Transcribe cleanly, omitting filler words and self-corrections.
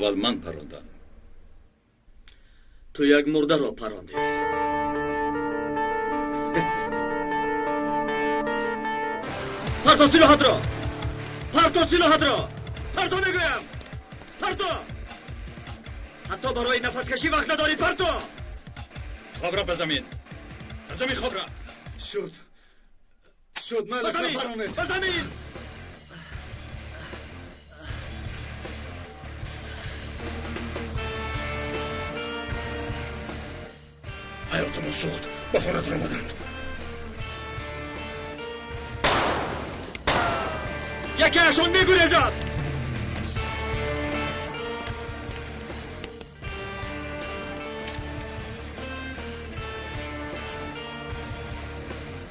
Аввал ман парондам. Ту як мурдаро парондӣ. Парто силоҳатро! Парто силоҳатро! Парто мегӯям! Парто! Ҳатто барои нафаскашӣ вақт надорӣ, парто! Хобра ба замин! Ба замин хобра! Шуд. Шуд, Ба майлаш замин! напаронед. Ба замин! Ҳаётамон сӯхт. Ба хона даромаданд. Якеашон мегурезад!